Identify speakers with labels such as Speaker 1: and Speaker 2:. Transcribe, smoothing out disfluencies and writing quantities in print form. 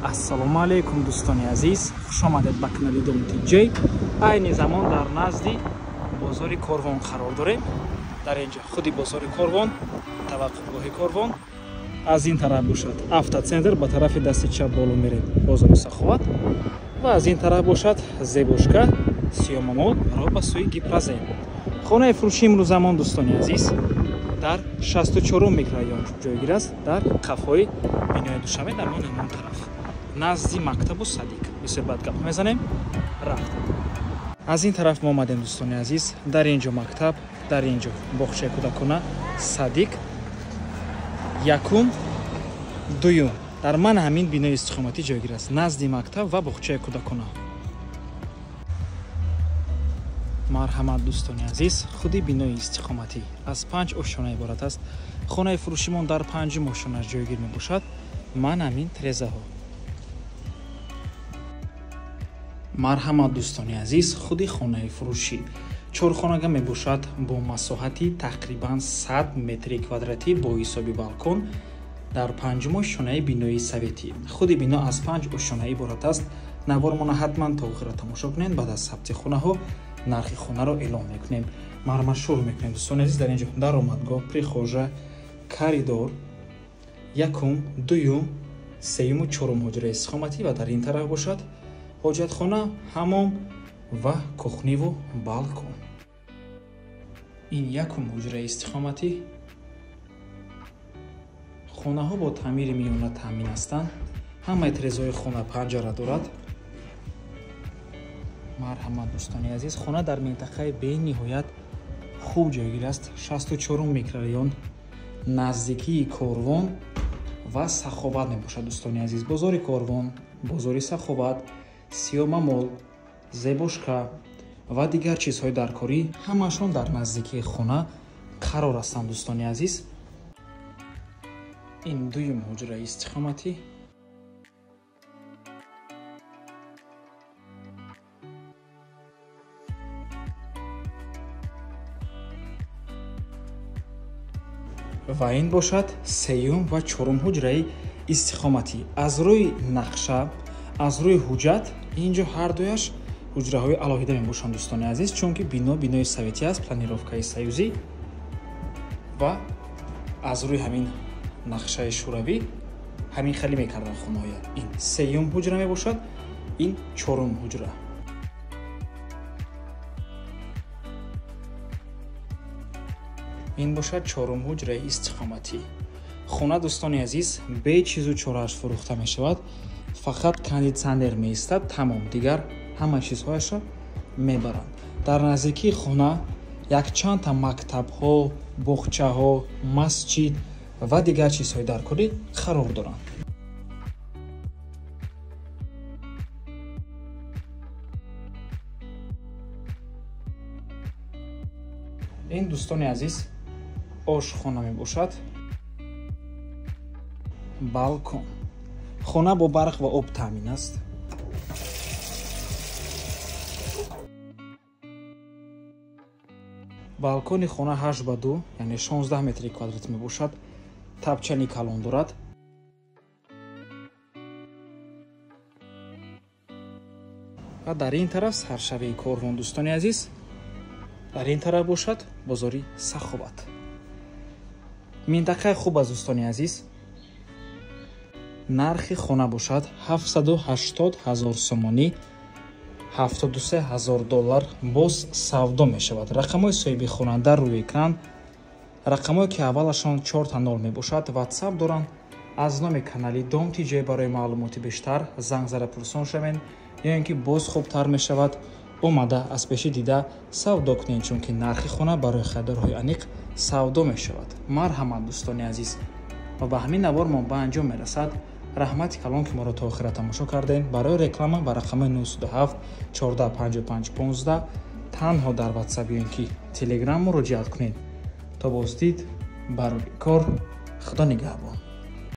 Speaker 1: Ассалому алайкум дӯстони азиз, хуш омадед ба канали Дом TJ. Айни замон дар назди бозори Корвон қарор дорем. Дар инҷо худи бозори Корвон, таваққуфгоҳи Корвон. Аз ин тараф бошад автоцентр, ба тарафи дасти чап боло мерем бозори Саховат ва аз ин тараф бошад Зебошка, Сиёмамол ро ба сӯи Гипрозем. Хонаи фурӯши имрӯзамон дӯстони азиз дар 64 микрорайон ҷойгир аст, дар қафои бинои Душанбе, дар ҳамон тараф, назди мактабу садик. Бисёр бад гап мезанем, рафтем. Аз ин тараф мо омадем дӯстони азиз, дар ин ҷо мактаб, дар ин ҷо боғчаи кӯдакона, садик, якум, дуюм. Дар ман ҳамин бинои истиқоматӣ ҷойгир аст, назди мактаб ва боғчаи кӯдакона. Марҳамат дӯстони азиз, худи бинои истиқоматӣ аз 5 ошёна иборат аст. Хонаи фурӯшимон дар 5-ум ошёна ҷойгир мебошад. Ман ҳамин трезаҳо. Марҳамат дӯстони азиз, худи хонаи фурӯшӣ чорхонага мебошад бо масоҳати тақрибан 100 метри квадратӣ бо ҳисоби балкон дар 5-ум ошёнаи бинои советӣ. Худи бино аз 5 ошёна иборат аст. Навормона ҳатман то охира тамошо кунед. Баъд аз сабти хонаҳо нархи хонаро эълон мекунем. Мармашур мекунем дӯстони азиз. Дар инҷо даромадгоҳ, прихожа, коридор, якум, дуюм, сеюму чорум ҳуҷраи истиқоматӣ ва дар ин тараф бошад ҳоҷатхона, ҳамом ва кухниву балкон. Ин якум ҳуҷраи истиқоматӣ. Хонаҳо бо таъмири миёна таъмин ҳастанд. Ҳамаи трезои хона панҷара дорад. Марҳамат дӯстони азиз, хона дар минтақаи бениҳоят хуб ҷойгир аст. 64 микрорайон, наздикии Корвон ва Саховат мебошад дӯстони азиз. Бозори Корвон, бозори Саховат, Сиёмамол, Зебошка ва дигар чизҳои даркорӣ ҳамашон дар наздикии хона қарор ҳастанд дӯстони азиз. Ин дуюм ҳуҷраи истиқоматӣ. Ва ин бошад сеюм ва чорум ҳуҷраи истиқоматӣ. Аз рӯи нақша, аз рӯи ҳуҷҷат инҷо ҳар дуяш ҳуҷраҳои алоҳида мебошанд дӯстони азиз, чунки бино бинои советӣ аст, планировкаи союзӣ ва аз рӯи ҳамин нақшаи шӯравӣ ҳамин хеле мекарданд хонаҳоя. Ин сеюм ҳуҷра мебошад, ин чорум ҳуҷра. Ин бошад чорум ҳуҷраи истиқоматӣ. Хона дӯстони азиз бе чизу чорааш фурӯхта мешавад. Фақат кондитсионер меистад, тамом, дигар ҳама чизҳояшро мебаранд. Дар наздикии хона якчандта мактабҳо, боғчаҳо, масҷид ва дигар чизҳои даркорӣ қарор доранд. Ин дӯстони азиз ошхона мебошад, балкон. Хона бо барқ ва об таъмин аст. Балкони хона 8 ба 2, яъне 16 метри квадрат мебошад. Тапчани калон дорад. Ва дар ин тараф саршавии Корвон дӯстони азиз, дар ин тараф бошад бозори Саховат. Минтақаи хуб аст дӯстони азиз. Нархи хона бошад 780 000 сомонӣ, 73 000 доллар боз савдо мешавад. Рақамҳои соҳиби хона дар рӯи экран, рақамҳое ки аввалашон 4-0 мебошад, WhatsApp доранд. Аз номи канали Дом TJ барои маълумоти бештар занг зада пурсон шавед, ё ин ки боз хубтар мешавад омада аз пеши дида савдо кунед, чунки нархи хона барои харидорҳои аниқ савдо мешавад. Марҳамат дӯстони азиз, ва ба ҳамин навор мо ба анҷом мерасад. Раҳмати калон ки моро то охира тамошо кардем. Барои реклама ба рақами 907 14 55 15 танҳо дар WhatsApp ё ин ки Telegram муроҷиат кунед. То боздид, барори кор, Худо нигаҳбон.